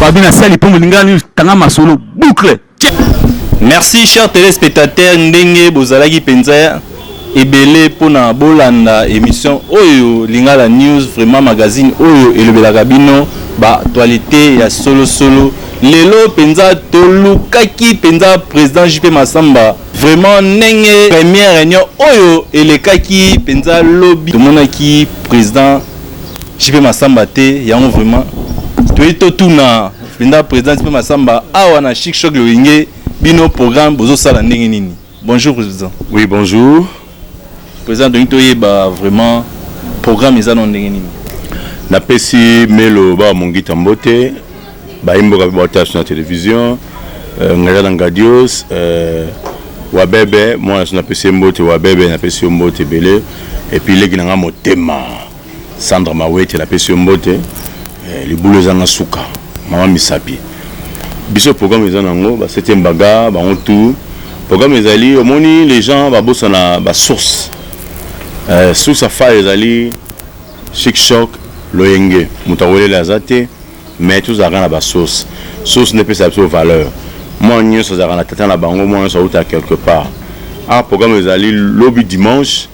Fabi na sali mpo molingani tanga masolo boucle. Merci, chers téléspectateurs, ndenge bozalaki mpenza ebele mpona bolanda émission oyo Lingala News, vraiment magazine oyo elobelaka bino baactualité ya solosolo. Lelo mpenza tolukaki mpenza président JP Masamba. Vraiment, ndenge première réunion oyo elekaki mpenza lobi, tomonaki président JP Masamba te. Yango vraiment toyei totuna mpenza président JP Masamba awa na Chic Choc Loyenge: bino programme bozosala ndenge nini? Bonjour, président. Oui, bonjour. Président, tolingi toyeba vraiment programme eza no ndenge nini? Napesi melo bawa mongita mbote, bayimboka mpe baotala so na télévision. Ngai na Ngadios Wabebe mwana so, napesi ye mbote. Wabebe, napesi yo mbote ebele. Et puis leki na nga motema, Sandra Mawete, napesi yo mbote. Libulu ezanga suka, mama misapi. Biso programme eza nango basete mbaga bango tout. Programme ezali, omoni, les gens babosana basource. Source affaire ezali Chic Choc Loyenge. Moto akolela aza te, mais tozalaka na basource. Source nde epesa biso valeur. Mwana nyonso azalaka na tata na bango, mwana nyonso auta quelque part. Ah, programme ezali lobi dimanche,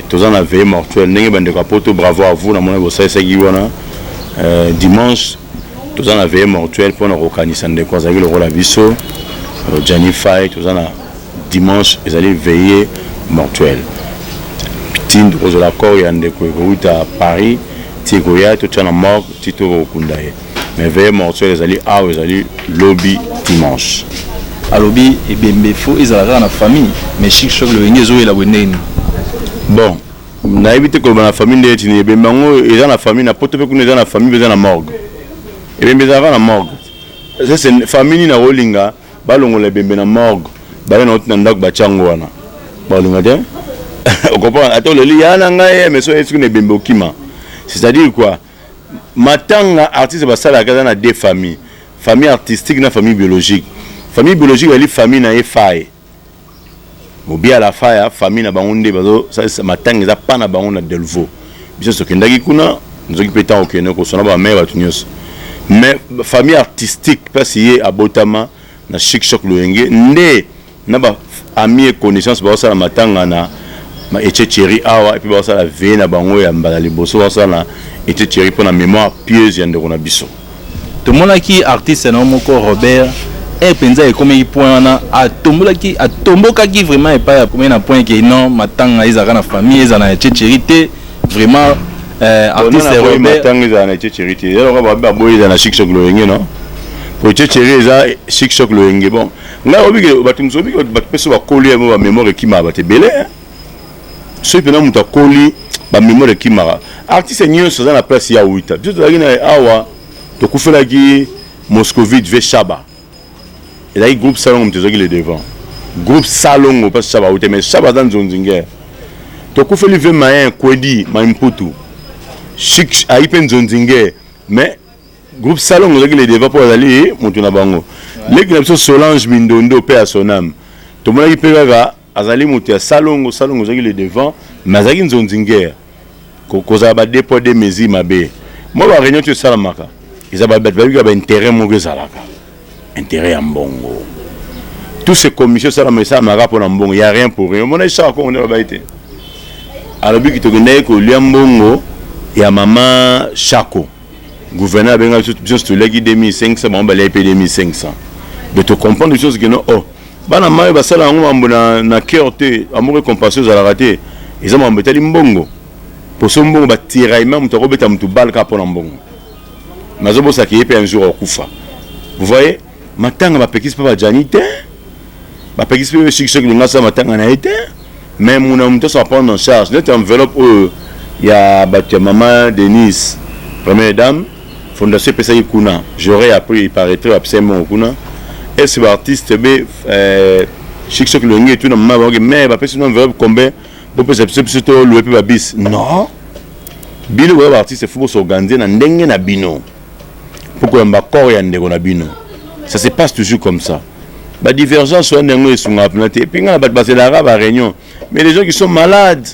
toza na veillée mortuaire. Ndenge bandeko ya Poto, bravo à vous, namoni bosalisaki wana. Dimanche toza na veillée mortuaire mpona kokanisa ndeko azalaki lokola biso, Jani Fai. Toza na dimanche, ezali veillée mortuaire. Tindi kozala corps ya ndeko ekouta Paris ti ekoya, totia na morgue ti tokokunda ye. Mais veillée mortuaire ezali awa, ezali lobi dimanche. Alobi ebembe fo ezala kaka na famille, mais Chic Choc Loyenge ezoyela boye ndenge nini? Bon, nayebi te koloba na famille nde etini. Ebembe yango eza na famille na Poto mpe kuna, eza na famille mpe eza na morgue. Ebembe ezalaka na morgue. Ça, c'est famille nini akolinga balongola ebembe na morgue, baye na oti na ndako, batia yango wana? Bakolinga te, ocomprendre? Ata oleli ya na ngai, mais so esoki na ebembe okima. C'est-à-dire quoi? Matanga artiste basalaka eza na deux familles: famille artistique na famille biologique. Famille biologique ezali famille na ye Faye Mobiala Faya. Famille na bango nde bazosalisa matanga, eza pa na bango na Delvaux. Biso tokendaki kuna, nzoki mpe ntango okende kosona bamare, bato nyonso. Mais famille artistique, mpasi ye abotama na Chic Choc Loyenge, nde na ba amis et connaissance baosala matanga na Echecheri awa. Et puis baosala veillée na bango ya mbala liboso, baosala na Echecheri mpo na mémoire pieuse ya ndeko na biso. Tomonaki artiste na yo moko Robert e mpenza ekomaki point wana, atombolaki, atombokaki vraiment epai akomaki na point ke non, matanga ezalaka na famille, ezala na Echecheri te. Vraiment, artiste Robert, matanga ezala na Echecheri te, eza lokola babe baboyi ezala na Chic Choc Loyenge. Non, po Echecheri eza Chic Choc Loyenge. Bon, ngai obiki bato mosusu, obiki bato mpe so bakoli yango, bamémoire ekimaka bato ebele. Soki mpena moto akoli, bamémoire ekimaka. Artiste nyonso aza na place ya wita. Biso tozalaki na awa, tokufelaki Moscovite ve Shaba, ezalaki groupe Salongo. Moto ezalaki le devant, groupe Salongo, mpasi Shaba awuta, mais Shaba aza nzonzingere. Tokufeli ve Mayen Kwedi Maimputu Chic, ayi mpe nzonzingere, mais groupe Salongo ezalaki le devant mpo azali moto na bango. Leki na biso Solange Mindondo mpe ya Sonam, tomonaki mpe kaka azali moto ya Salongo. Salongo ezalaki le devant, mais azalaki nzonzingere. Kozala ba deux poids deux mesures mabe. Mwa baréunion ti esalamaka, eza bato babika baintérêt moko, ezalaka intérêt ya mbongo. Tous ces commissions esalama, esalamaka mpona mbongo. Ya rien pour rien. Omona esaka kongo nde babai te, alobiki tokendaki kolia mbongo ya mama Chako. Gouverneur abenga biso, biso toliaki 2500, bango baliaki mpe 2500. De tocomprendre biso ke no, oh, bana mai basala yango mambo na cœur te, amour et compassion ezalaka te. Eza mambo etali mbongo. Poso mbongo, batiraillement, moto akobeta motu bale kaka mpona mbongo. Nazobosaka ye mpe un jour akufa. Vous voyez, matanga bapekisi mpe bajani te, bapekisi mpe soki soki linga asala matanga na ye te, mais muna moto aso prendre en charge neti enveloppe oyo ya bato ya mama Denise, première dame, fondation epesaki kuna. J'aurais appris, il paraîtrait bapesaki mbongo kuna. Est-ce baartiste be Chic Choc Loyenge etuna mama bango, mais bapesi no enveloppe combien? Bopesa biso, biso tolue mpe babisi. Non, bino boya baartiste, faut bos'organiser na ndenge na bino mpo koyamba corps ya ndeko na bino. Ça se passe toujours comme ça. Badivergence wana yango esungaka mpena te. Et puis ngai na bato baselaka baréunion, mais les gens qui sont malades,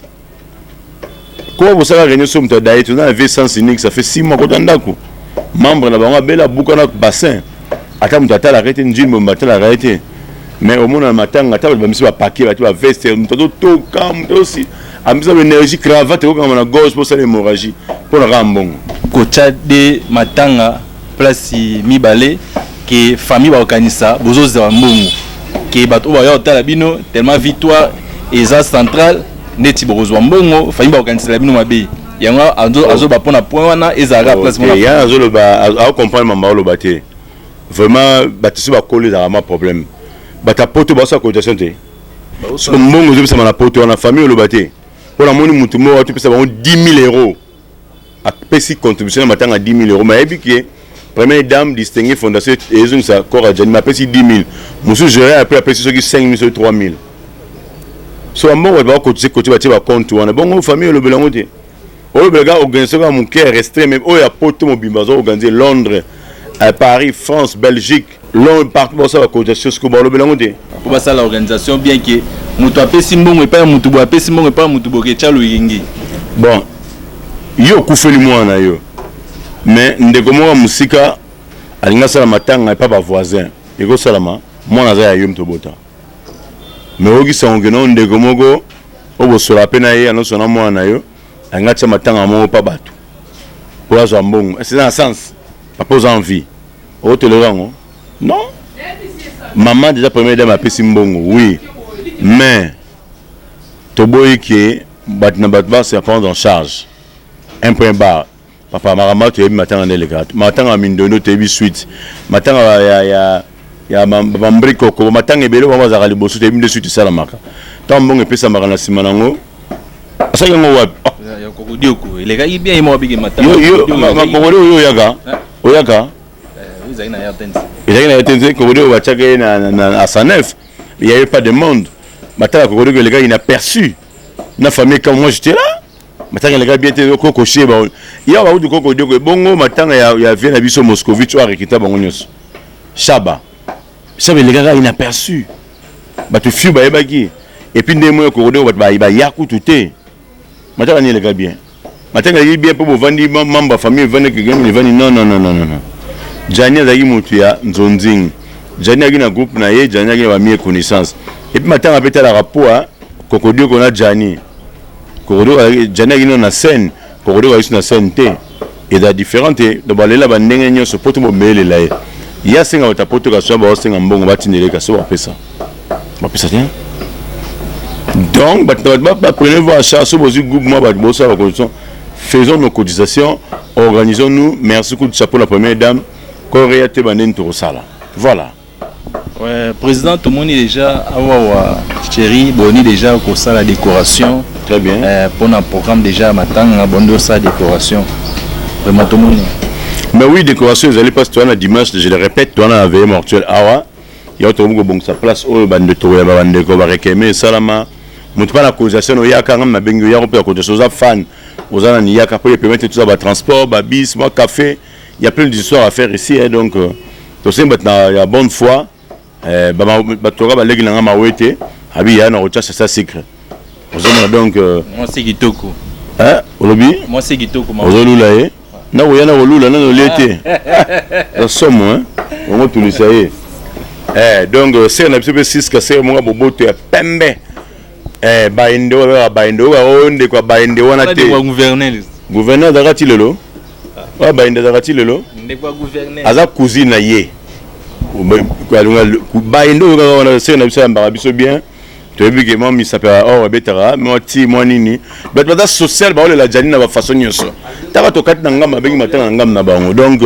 kowa bosala réunion so moto adaye, toza na vie sens unique, ça fait 6 mois kota ndako. Membre na bango abela abuka na bassin, ata moto atalaka ye te, njili mobimba atalaka ye te. Mais omona na matanga, ata bato bamisi bapake, bato baveste, moto azotoka, moto azosi amisa baénergie, cravate ekokangama na gorge mpo osala hémorragie mpo na kaka mbongo. Kotya de matanga place mibale ke famille bakokanisa bozozwa mbongo, ke bato oyo baya kotala bino, tellement Victoire eza centrale, neti bokozwa mbongo, famille bakokanisela bino mabe. Yango azoba mpona point wana ezalaka place mona. Ya azoloba, acomprendre mamba oloba te. Vraiment, bato so bakolo, ezalaka ma problème. Bato ya poto basala cotisation te. Soki mbongo ezopesama na poto wana, famille oloba te. Mpo namoni motu moko atopesa bango 10 000 euros, apesi contribution na matanga 10 000 euros. Mais ayebi ke première dame distinguée, fondation ezongisa corps ya Jani, apesi 10 000. Mosusu géré après apesi soki 5 000, soki 3 000. So bambongo bato bakotize kote, batie bacompte wana. Bongo famille olobela yango te, olobelaka organisation kaka moke restreint. Mais oyo ya poto mobimba aza organise, Londres, Paris, France, Belgique, Londres, partout basala bacotisation. Siko balobela yango te. Po basala organisation bien ke moto apesi mbongo epai ya motu boye, apesi mbongo epai ya motu boye, etya loyenge. Bon, yo okufeli mwana na yo, mais ndeko moko ya mosika alingi asala matanga epa bavoisin, ekosalama? Mwana aza ya yo, moto obota, mais oyoki sango keno ndeko moko oyo bosola mpe na ye anoso na mwana na yo alingi atia matanga moko mpa bato mpo azwa mbongo. Eza na sens? Papa oza en vie, otolérer yango? Non. Mama déjà première dame apesi mbongo, oui, mais toboyi ke bato na bato base prendre en charge, un point barre. Papa, makambo toyebi, matanga nde elekaka, matanga ya mindondo toyebi suite, matanga ya bambrikoko, matanga ebele bango bazalaka liboso, toyebi nde suite esalamaka. Ntango mbongo epesamaka na nsima nango, asalaki yango wapi? Kokodioko elekaki bien, ye moko abiki matanga. Kokodi oyo oyaka, oyaka ezalaki na RTNC. Ezalaki na RTNC. Kokodi oyo batiaka ye na Sanef, il y avait pas de monde. Matanga kokodi oyo elekaki inaperçu na famille. Comme moi, j'étais là, matanga elekaki bien te. Koko sheba ya bauti koko dioko. Ebongo matanga ya vie na biso Moscovitch oyo arekita bango nyonso, Shaba Shaba, elekaka inaperçu, bato fiu bayebaki. Et puis ndenge moko kokodi oyo, bato baya kutu te. Matanga nini eleka bien? Matanga eleki bien mpo bovandi, membre ya famille evandi, kekemi evandi. Non, non, non, non, non. Jani azalaki motu ya nzonzing, Jani azalaki na groupe na ye, Jani azalaki na bamie connaissance. Et puis matanga mpe etalaka po Kokodioko na Jani. Kokodioko, Jani azalaki nano na scène, Kokodioko azalaki na scène te, eza différent te. Donc balela bandenge nyonso po to bomeyelela ye. Ye asenga bato ya poto, kasi wana baosenga mbongo, batindela, kasi bapesa, bapesa te. Donc bato baprenez vous en charge. So bozwi groupe mwa bato, bosala bacondition, faisons nos cotisations, organisons-nous. Merci, coup de chapeau la première dame korea te bandeni tokosala. Voilà. Ouais, président, tomoni déjà awawa chéri boni déjà kosala décoration. Très bien. Mpona programme déjà matanga bondi osala décoration, vraiment tomoni. Mais oui, décoration ezali parce toza na dimanche, je le répète, toza na veillée mortuaire awa. Ya tokomi kobongisa place oyo bandeko ya bandeko barekeme esalama. Moto mpa na cotisation oyaka, ngam nabengi oyaka mpe ya cotisation. Oza fan, oza nani, yaka mpo epermettre toza batransport, babis, mwa café. Il y a plein d'histoires à faire ici, hein. Donc tosengi bato na ya bonne foi, bato kaka baleki na nga mawe te, abi ya na kotia sasa sucre, ozomona. Donc mwasi kitoko. Olobi? Mwasi kitoko. Ozolula ye nakoya na kolula nano olie te, za somo ongo tulisa ye. Donc sere na biso mpe siska sere moko boboto ya pembe, baende oyo babengaka baende oyo, ndeko ya baende wana te. Gouverneur azalaka ti lelo oyo, baende azalaka ti lelo, aza cousine na ye. Baende oyo kaka wana, sere na biso ayambaka biso bien. Toyebi ke mwa misape ya or ebetaka mwa ti mwa nini. Bato baza social, baolela Jani na bafaçon nyonso. Taka tokati na ngambo, abengi matanga na ngambo na bango. Donc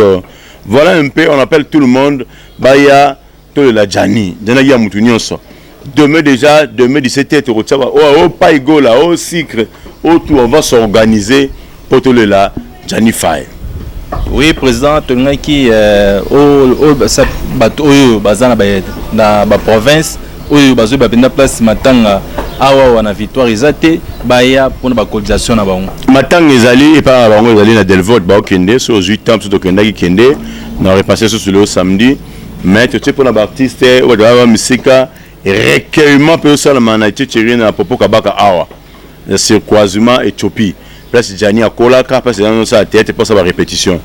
voilà un peu, on appelle tout le monde baya tolela Jani. Jani ya mutu nyonso. Demain déjà, demain 17h, tokotia o paigola o sucre o tout. On va s'organiser po tolela Jani Fai. Oui président, tolingaki bato oyo baza na baprovince oyo bazoyeba mpenza place matanga awa na Victoire eza te, baya mpona bacotisation na bango. Matanga ezali epai na bango, ezali na Delvot. Baokende so ozwi temps, so tokendaki kende na repasse susu lelo samedi. Mais totie mpona baartiste oyo bato baa misika, recueillement mpe osalama na Etietierie na Popo Kabaka awa sur croisement Éthiopie, place Jani akolaka, place eza nosala théâtre mposa barépétition.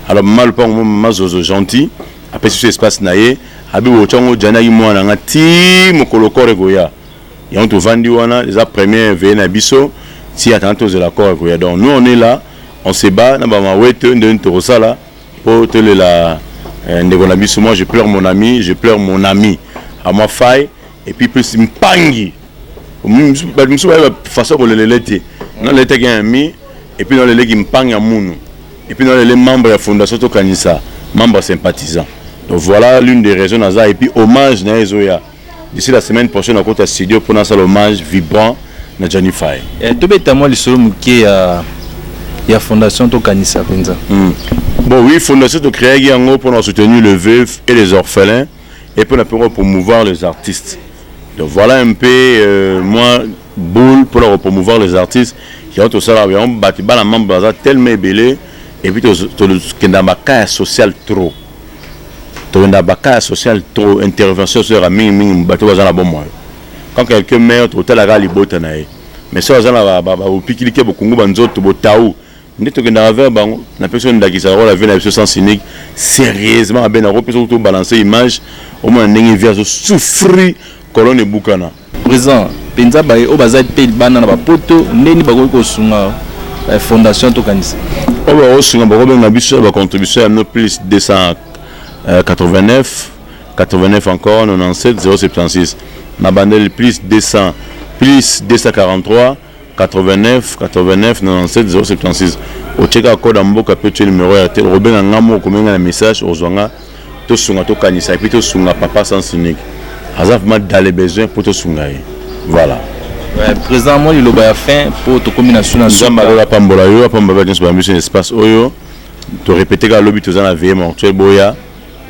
Alors mama lopango, mama Zozo Gentil, apesi biso espace na ye. Abi botyango Gianni mwana nga ti mokolo corps ekoya. Yango tovandi wana, eza première veillée na biso ti atanga tozela corps ekoya. Donc nous, on est là, on se bat na bamawete ndenge tokosala mpo tolela ndeko na biso. Moi, je pleure mon ami, je pleure mon ami à moi Faille et puis plus mpangi. Bato mosusu bayeba façon kolelele te. Naletaki ami et puis naleleki mpangi ya munu et puis nalele membre ya fondation Tokanisa, membre sympathisant. Donc voilà l'une des raisons naza. Et puis hommage na ye ezoya d'ici la semaine prochaine, nakota studio mpona asala hommage vibrant na Gianni Faye. Tobeta mwa lisolo moke ya fondation Tokanisa mpenza. Bon, oui, fondation tocréaki yango mpona soutenir le veuf et les orphelins et mpona mpe promouvoir les artistes. Donc voilà un peu moi boule pour promouvoir les artistes. Yango tosala yango, bato bana membre baza tellement ebele. Et puis tokenda baka ya social trop, tokenda baka ya social trop, intervention sociale mingimingi. Bato baza na bomoi, quand quelqu'un meurt, totalaka libota na ye, mais so aza na bopikilike, bokungu, banzoto botau, nde tokendaka vers bango. Napesi oyo ndakisa lokola vie na biso Sens Unique. Sérieusement, abe nakopesa tobalance image, omona ndenge vie azosouffrir, colonne ebukana. Président mpenza, baye oyo baza mpe libanda na bapoto, ndeni bakoki kosunga fondation Tokanisa? Oyo bakosunga, bakobenga biso bacontribution ya no plus 289 89 encore 97 076 na bandeli, plus 200, plus 243 89 89 97 076. Otieka code ya mboka mpe otie numéro ya te, okobenga nga moko, okomenga na message, ozwa nga. Tosunga Tokanisa et puis tosunga papa Sens Unique, aza vraiment dans les besoins mpo tosunga ye. Voilà. Ouais, président, mwa liloba ya fin mpo tokomi na su na. Nzambe alola, apambola yo, apambola bato nyonso bayambi biso na espace oyo. Torépété kaka, lobi toza na veillée mortuaire, boya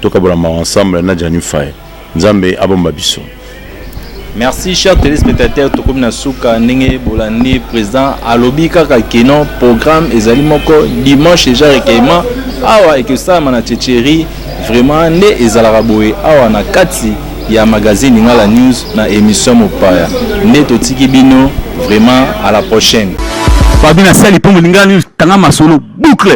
tokabola mawa ensemble na Gianni Faye. Nzambe abomba biso. Merci, chers téléspectateurs. Tokomi na suka. Ndenge bolandi, président alobi kaka keno programme ezali moko dimanche déjà, recueillement awa ekosalama na Tchétchérie. Vraiment, nde ezalaka boye awa na kati ya magazine Lingala News na émission Mopaya. Nde totiki bino vraiment, à la prochaine. Fabi na sali mpo Lingala News, tanga masolo boucle.